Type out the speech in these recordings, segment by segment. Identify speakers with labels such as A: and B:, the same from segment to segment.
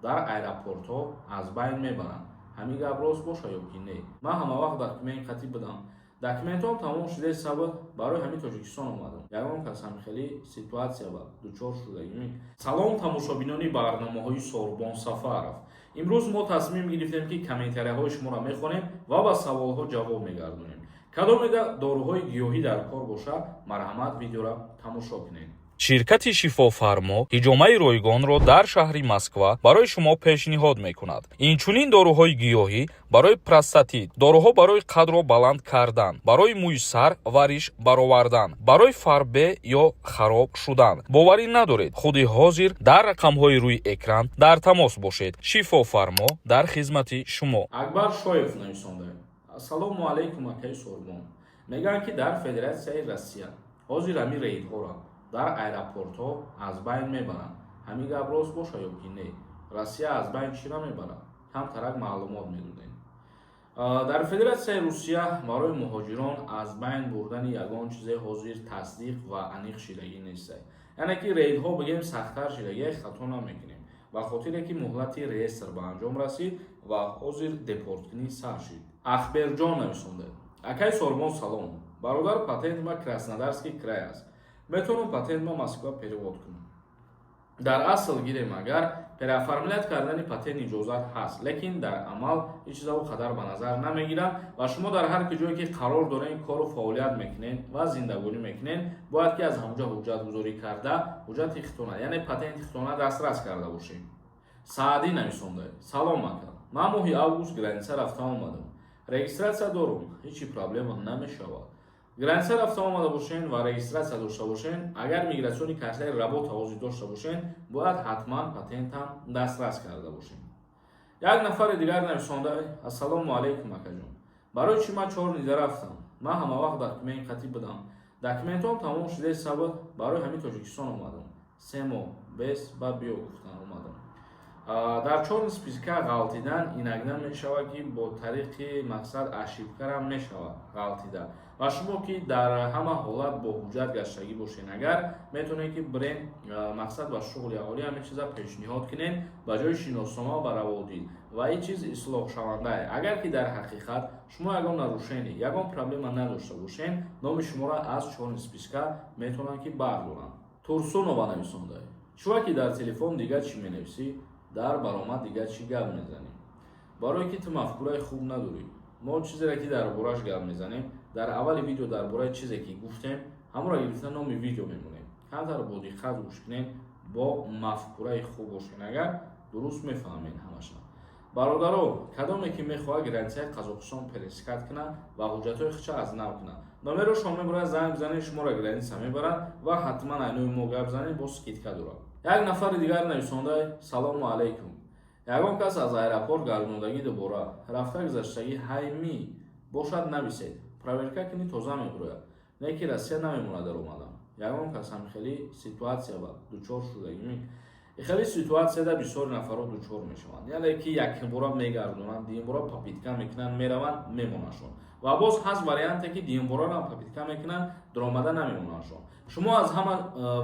A: Дар аэропортҳо аз байн мебаранд. Ҳамин гап рост боша ё ки не? Ман ҳамавақт документ қатӣ будам. Документҳом тамом шудаи сабаб барои ҳамин Тоҷикистон омадам. Ягон кас ҳам хеле ситуация ба дучор шудагӣ. Салом, тамошобинони барномаҳои Сорбон Сафаров. Имрӯз мо тасмим гирифтем, ки комментарияҳои шуморо мехонем ва ба саволҳо ҷавоб мегардонем. Кадомеда доруҳои гиёҳӣ дар кор боша, марҳамат, видеоро тамошо кунед.
B: Ширкати Шифофармо ҳиҷомаи ройгонро дар шаҳри Москва барои шумо пешниҳод мекунад. Инчунин доруҳои гиёҳӣ барои простатит, доруҳо барои қадро баланд кардан, барои мӯи сар ва риш баровардан, барои фарбе ё хароб шудан. Боварӣ надоред? Худи ҳозир дар рақамҳои рӯи экран дар тамос бошед. Шифофармо дар хизмати шумо.
A: Акбар Шоев нависонда: «Ассалому алайкум, акаи Сорбон. Мегӯянд, ки дар Федератсияи Россия ҳозир ҳамин рейдҳоро дар аэропортҳо аз байн мебаранд. Ҳамин гап рост боша ё ки не? Россия аз байн чира мебарад? Камтарак маълумот медодем». Дар Федератсияи Русия барои муҳоҷирон аз байн бурдани ягон чизе ҳозир тасдиқ ва аниқ шидагӣ нест. Яъне ки рейдҳо, бигем, сахттар шидагӣ, хато намекунем, ба хотире ки муҳлати реестр ба анҷом расид ва ҳозир депорткунӣ сар шид. Ахберҷон нависонда: «Акаи Сорбон, салом. Бародар, патент ма Краснодарский край аст, метавонам патент ма Москва перевод кунам?» Дар асл гирем, агар переоформлять кардани патент иҷозат ҳаст, лекин дар амал ҳеҷ чиза о қадар ба назар намегиранд ва шумо дар ҳар ки ҷое ки қарор дорен, кору фаъолият мекунед ва зиндагонӣ мекунед, бояд ки аз ҳамҷа ҳуҷҷатгузорӣ карда, ҳуҷҷати хитона, яъне патенти хитона дастрас карда бошем. Саъдӣ нависонда: «Салом, ака. Ман моҳи август граница рафта омадам, регистрация дорум, ҳечи проблема намешавад?» Граница рафта омада бошен ва регистрация дошта бошен, агар миграционный картаи работа ҳозир дошта бошен, бояд ҳатман патентам дастрас карда бошен. Як нафари дигар нависонда: «Ассалому алайкум, акаҷон. Барои чӣ ман 4 нида рафтам? Ман ҳамавақт документ қатӣ будам. Документҳом тамом шудаи сабаб барои ҳамин Тоҷикистон омадам. 3 моҳ бес ба биё гуфтан омадам». Дар чёрный списка ғалтидан иногда мешавад, ки бо тариқи мақсад ошибкарам мешавад ғалтида. Ва шумо ки дар ҳама ҳолат бо ҳуҷҷат гаштагӣ бошен, агар метавонед, ки бирен, мақсад ба шуғли аҳолӣ ҳамин чиза пешниҳод кунед ба ҷои шиноснома ба раводид, ва ин чиз ислоҳшавандае. Агар ки дар ҳақиқат шумо ягон нарушение, ягон проблема надошта бошен, номи шуморо аз чёрный списка метавонанд ки бардоранд. Турсунова нависонда: «Чува ки дар телефон дигар чӣ менависӣ, дар баромад дигар чӣ гап мезанӣ? Барое ки ту мафкураи хуб надорӣ. Мо чизере ки дар бораш гап мезанем, дар аввали видео дар бораи чизе ки гуфтем, ҳамонро гирифта номи видео мемонем. Камтар бо диққат гӯш кунед, бо мафкураи хуб бошен, агар дуруст мефаҳмед ҳамаша». Бародаро, кадоме ки мехоҳад границаи Қазоқистон пересекать кунад ва ҳуҷҷатҳои худша аз нав кунад, номерошон мебарад, занг бизанед, шуморо граница мебарад ва ҳатман айнои мо гап занед, бо скидка дорад. Як нафари дигар нависонда: «Салому алайкум. Ягон кас аз аэропорт гардондагӣ дубора рафта гузаштагӣ ҳайми бошад, нависед. Проверка кунӣ, тоза мебурояд, не ки Россия намемонад даромадам. Ягон кас ҳам хеле ситуация ба дучор шудагӣ?» Хеле ситуацияда бисёри нафарҳо дучор мешаванд, яъне ки якбора мегардонанд, дуюмбора попытка мекунанд, мераванд, мемонандшон. Ва боз ҳаст варианте, ки дуюмборарам попытка мекунанд, даромада намемонандшон. Шумо аз ҳама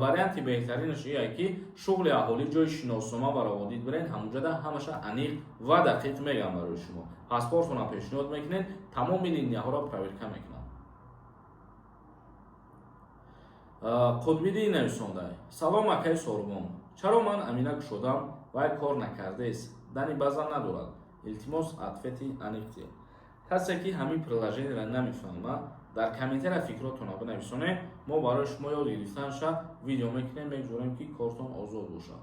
A: варианти беҳтаринаш ие, ки шуғли аҳолӣ ҷои шиноснома ва раводид бирен, ҳамунҷода ҳамаша аниқ ва дақиқ мегӯям. Барои шумо паспортона пешниҳод мекунед, тамоми линияҳоро проверка мекунанд. Қутбиддин нависонда: «Салом, акаи Сорбон. Чаро ман амина кушодам, вай кор накардест, данные база надорад? Илтимос, ответи аниқ диҳед». Касе ки ҳамин приложениеро намефаҳмад, дар комментария фикротонро бинависонед, мо барои шумо ёд гирифтанша видео мекунем, мегузорем, ки кортон озод бошад.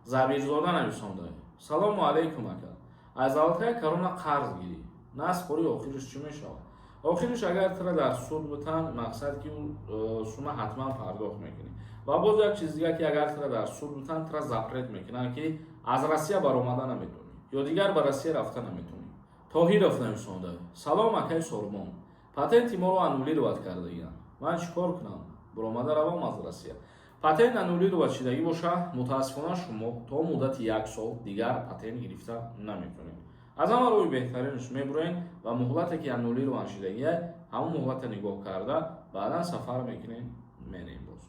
A: Забирзода нависонда: «Салому алайкум, ака. Аз Алтая Корона қарз гирӣ, наспорӣ, охириш чӣ мешавад?» Охириш, агар тира дар суд бутан, мақсад ки сума ҳатман пардохт мекунӣ. Ва боз як чиз дигар, ки агар тира дар суд бутан, тира запрет мекунанд, ки аз Россия баромада наметавонӣ ё дигар ба Россия рафта наметавонӣ. Тоҳиров нависонда: «Салом, акаи Сорбон. Патенти моро аннулировать кардагианд, ман чӣ кор кунам, баромада равам аз Россия?» Патент аннулировать шидагӣ боша, мутаассифона, шумо то муддати як сол дигар патент гирифта наметавонед. Аз ҳама роҳи беҳтаринаш, мебуроен ва муҳлате ки аннулирован шидагия, ҳамон муҳлата нигоҳ карда, баъдан сафар мекунем, мерем. Боз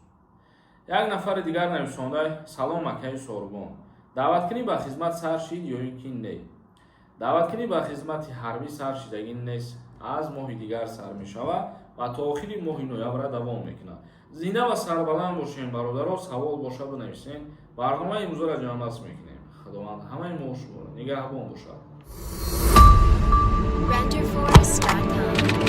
A: Як нафари дигар нависонда: «Салом, акаи Сорбон, даъваткунӣ ба хизмат сар шид ё ин ки не?» Даъваткунӣ ба хизмати ҳарбӣ сар шидагӣ нест, аз моҳи дигар сар мешавад ва то охири моҳи ноябра давом мекунад. Зинда ва сарбаланд бошем, бародаро. Савол боша, бинависен. Барномаи имрӯзаро ҷамъбаст мекунем. Худованд ҳамаи мо шуморо нигаҳбон бошад.
C: Renderforest.com.